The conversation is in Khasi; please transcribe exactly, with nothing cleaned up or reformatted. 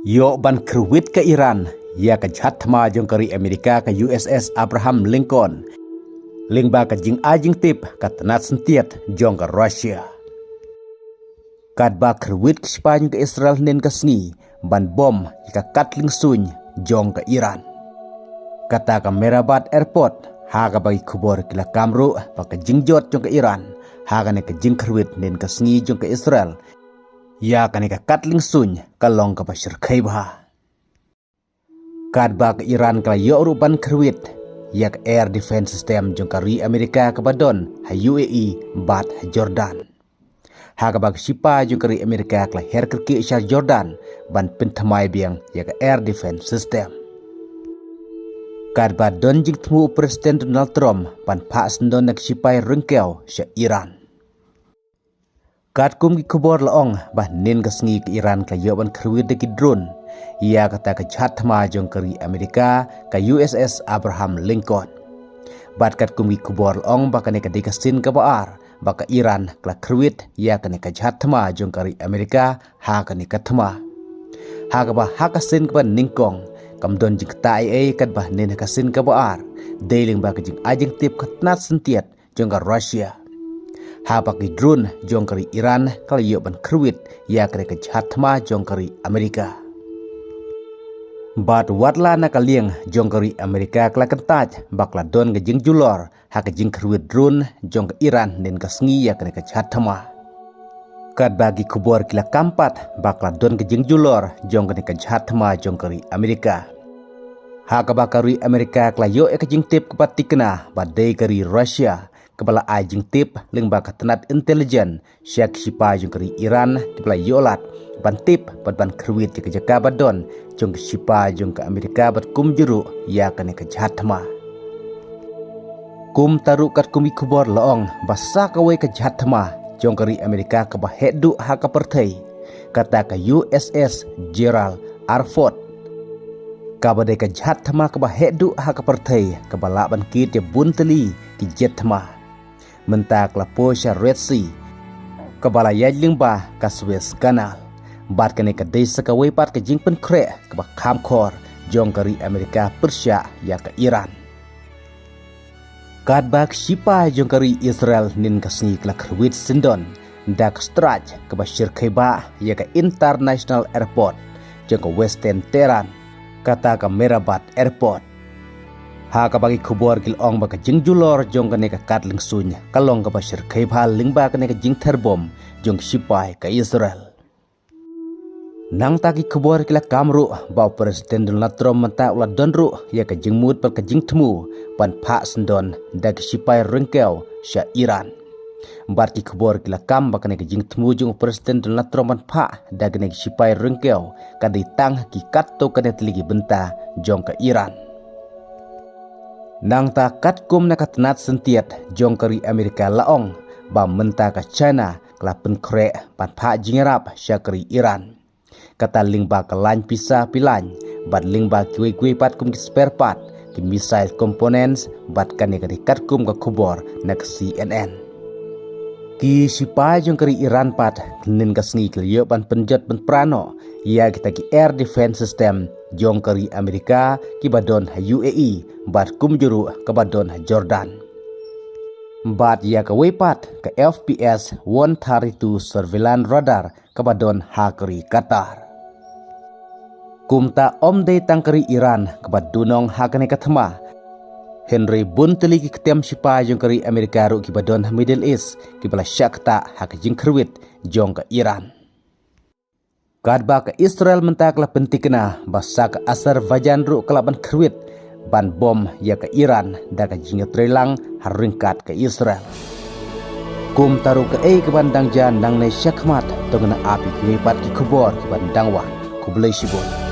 Ïoh ban kyrwit ka Iran ïa ka jhad thma jong ka ri Amerika ka U S S Abraham Lincoln, lyngba ka jingai jingtip ka tnat syntiat jong ka Russia. Katba kyrwit ki shipai jong ka Israel hynnin ka sngi ban bom ïa ka katling suiñ jong ka Iran. Kata ka Mehrabad Airport, ha kaba ki khubor ki la kam ruh ba ka jingjot jong ka Iran ha kane ka jingkyrwit hynnin ka sngi jong ka Israel ïa kane ka katling suiñ ka long kaba shyrkhei bha. Katba ka Iran ka la ïoh ruh ban kyrwit ïa ka air defense system jong ka ri Amerika kaba don ha U A E bad ha Jordan. Ha kaba ki shipai jong ka ri Amerika ka la her kyrkieh sha Jordan ban pynthymmai biang ïa ka air defense system. Katba don jingthmu u President Donald Trump ban phah syndon na ki shipai ryngkew sha Iran. Katkum ki khubor la ong ba hynnin ka sngi ka Iran ka la ïoh ban kyrwit da ki drone ïa kata ka jhad thma jong ka ri Amerika ka U S S Abraham Lincoln. Bad katkum ki khubor la ong ba kane ka dei ka sien kaba ar ba ka Iran ka la kyrwit ïa kane ka jhad thma jong ka ri Amerika ha kane ka thma. Ha kaba ha ka sien kaba nyngkong kam don jingktah ei ei katba hynnin ha ka sien kaba ar, dei lyngba ka jingai jingtip ka tnat syntiat jong ka Russia. Haba ki drone jong ka ri Iran ka la ïoh ban kyrwit ïa kane ka jhad thma jong ka ri Amerika. Bad watla na ka liang jong ka ri Amerika ka la kyntait ba ka la don ka jingjulor ha ka jingkyrwit drone jong ka Iran hynnin ka sngi ïa kane ka jhad thma. Katba ki khubor ki la kam pat ba ka la don ka jingjulor jong kane ka jhad thma jong ka ri Amerika. Ha kaba ka ri Amerika ka la ïoh ïa ka jingtip kaba thikna ba dei ka ri Russia kaba la ai jingtip lyngba ka tnat intelligence sha ki shipai jong ka ri Iran kiba la ïoh lad ban tip bad ban kyrwit ïa ka jaka ba don jong ki shipai jong ka Amerika bad kumjuh ruh ïa kane ka jhad thma. Kumta ruh katkum ki khubor la ong ba sa kawei ka jhad thma jong ka ri Amerika kaba heh duh ha ka pyrthei, kata ka U S S Gerald R. Ford, kaba dei ka jhad thma kaba heh duh ha ka pyrthei kaba lah ban kit ïa bun tylli ki jait thma. Mynta ka la poi sha Red Sea kaba la ïaid lyngba ka Suez Canal. Bad kane ka dei sa kawei pat ka jingpynkhreh kaba kham khor jong ka ri Amerika pyrshah ïa ka Iran. Katba ki shipai jong ka ri Israel hynnin ka sngi ka la kyrwit syndon da ka strike kaba shyrkhei bha ïa ka International Airport jong ka Western Tehran, kata ka Mehrabad Airport. Ha kaba ki khubor ki la ong ba ka jingjulor jong kane ka katling suiñ ka long kaba shyrkhei bha lyngba kane ka jingther bom jong ki shipai ka Israel. Nangta ki khubor ki la kam ruh ba u President Donald Trump mynta u la don ruh ïa ka jingmut bad ka jingthmu ban phah syndon da ki shipai ryngkew sha Iran. Bad ki khubor ki la kam ba kane ka jingthmu jong u President Donald Trump ban phah da kane ki shipai ryngkew ka dei tang ha ki katto katne tylli ki bynta jong ka Iran. Nangta katkum na ka tnat syntiat jong ka ri Amerika la ong ba mynta ka China ka la pynkhreh ban phah jingïarap sha ka ri Iran. Kata lyngba ka line pisa pilain bad lyngba kiwei kiwei pat kum ki spare part, ki missile components bad kane ka dei katkum ka khubor na ka C N N. Ki shipai jong ka ri Iran pat hynnin ka sngi ki la ïoh ban pynjot ban pra noh ïa kita ki air defense system jong ka ri Amerika kiba don ha U A E bad kumjuh ruh kaba don ha Jordan. Bad ïa kawei pat ka F P S one thirty-two surveillance radar kaba don ha ka ri Qatar. Kumta ym dei tang ka ri Iran kaba dunong ha kane ka thma, hynrei bun tylli ki kyntem shipai jong ka ri Amerika ruh kiba don ha Middle East kiba la shah ktah ha ka jingkyrwit jong ka Iran. Katba ka Israel mynta ka la pynthikna ba sa ka Azerbaijan ruh ka lah ban kyrwit ban bom ïa ka Iran da ka jingïatreilang ha ryngkat ka Israel. Kumta ruh kaei kaban dang jia nangne shakhmat, to ngin ap ïa kiwei pat ki khubor kiban dang wan. Khublei shibun.